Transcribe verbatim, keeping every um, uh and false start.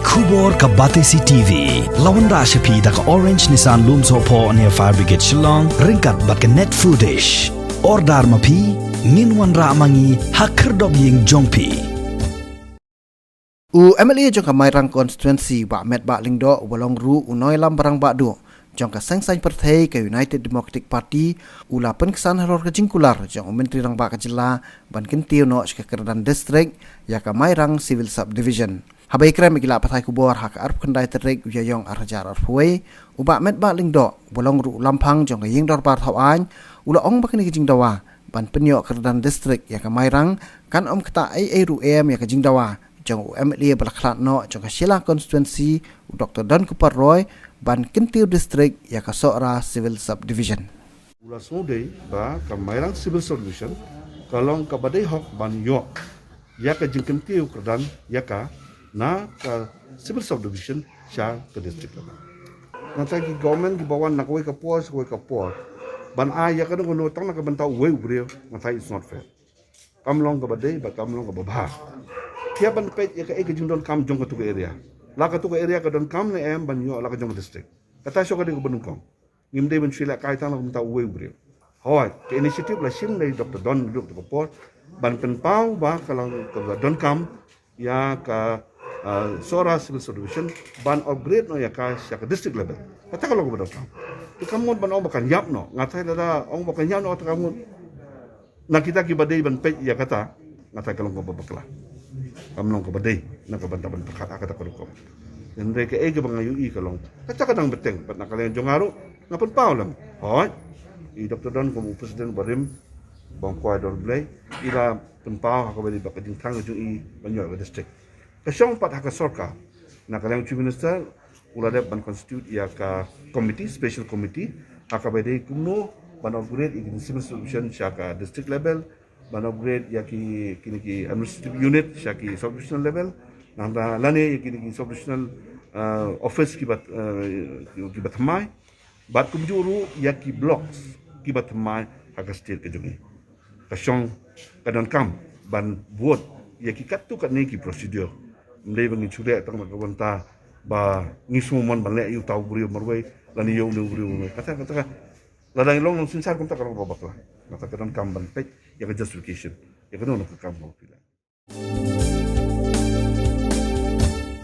Khubor ka Batesi T V la wanrah sha phi da ka Orange Nissan Lumsohphoh near Fire Brigade Shillong, ryngkat bad ka Net Foodish. Order ma phi, ngin wanrah ma ngi ha khyrdop ïing jong phi. U M L A jong ka Mairang Constituency, Bah Metbah Lyngdoh, uba long ruh u nongïalam barangbah duh jong ka Seng Saiñ Pyrthei ka United Democratic Party, u la pynksan halor ka jingkular jong u Myntri Rangbah ka jylla ban kyntiew noh sha ka kyrdan district ïa ka Mairang Civil Subdivision. Haba ïakren bad ki lad pathai khubor ha ka arphew khyndai tarik u Ïaïong ar hajar arphew wei, u Bah Metbah Lyngdoh, uba long ruh u lamphang jong ka Ïing Dorbar Thawaiñ, u la ong ba kane ka jingdawa ban pynïoh kyrdan district ïa ka Mairang kan ym ktah ei ei ruh em ïa ka jingdawa jong u M L A ba la khlad noh jong ka Shella Constituency, u Doctor Donkupar Roy, ban kyntiew district ïa ka Sohra Civil Subdivision. U la sngewdei ba ka Mairang Civil Subdivision ka long kaba dei hok ban ïoh ïa ka jingkyntiew kyrdan ïa ka na ka Civil Subdivision sha ka district level. Nangta ki government kiba wan na kawei ka por sha kawei ka por ban ai ïa kano kano tang na ka bynta uwei u briew, nangta it's not fair. Kam long kaba dei bad kam long kaba bha. Phi hap ban peit ïa kaei ka jingdonkam jong katu ka area. La katu ka area ka donkam ne em ban ïoh la ka jong ka district. Kata shuh ka dei kaba nyngkong. Ngim dei ban shu lehkai tang na ka bynta uwei u briew. Hooid, ka initiative la shim da i Doctor Don Luke da ka por ban pynpaw ba ka long kaba donkam ïa ka, ah, Sohra Civil Subdivision ban upgrade noh ïa ka sha ka district level. Kata ka long kaba donkam. Te kam mut ban ong ba kan ïap noh. Nga tharai lada ong ba kan ïap noh, kata kam mut na kita kiba dei ban peit ïa kata, nga tharai ka long kaba bakla. Kam long kaba dei na ka bynta ban pyrkhat ha kata ka rukom. Hynrei kaei kaba nga ïohi ka long, kata ka dang bteng, bad na ka liang jong nga ruh nga pynpaw lem. Hooid, i Doctor Don kum u president barim, ba ong kwai don Blei, i la pynpaw ha kaba dei ba ka jingthrang ka jong i ban ïoh ka district. Ka shong pat ha ka sorkar, na ka liang u Chief Minister u la dep ban constitute ïa ka committee, special committee, ha kaba dei kumno ban upgrade ïa ki civil subdivision sha ka district level, ban upgrade ïa ki, kine ki administrative unit sha ki subdivisional level, nangta lane ïa kine ki subdivisional, uh, office kiba, uh, kiba thymmai, bad kumjuh ruh ïa ki blocks kiba thymmai ha ka state ka jong ngi. Ka shong ka donkam ban bud ïa ki katto katne ki procedure. Ym dei ba ngin shu leh tang na ka bynta ba ngi sngewmon ban leh ïa uta u briew marwei lane ïa une u briew marwei. Kata, kata ka, lada ngi long nongsinsar kumta ka long kaba bakla. Kata ka donkam ban peit ïa ka justification, ïa kano kano ka kam kaba phi leh.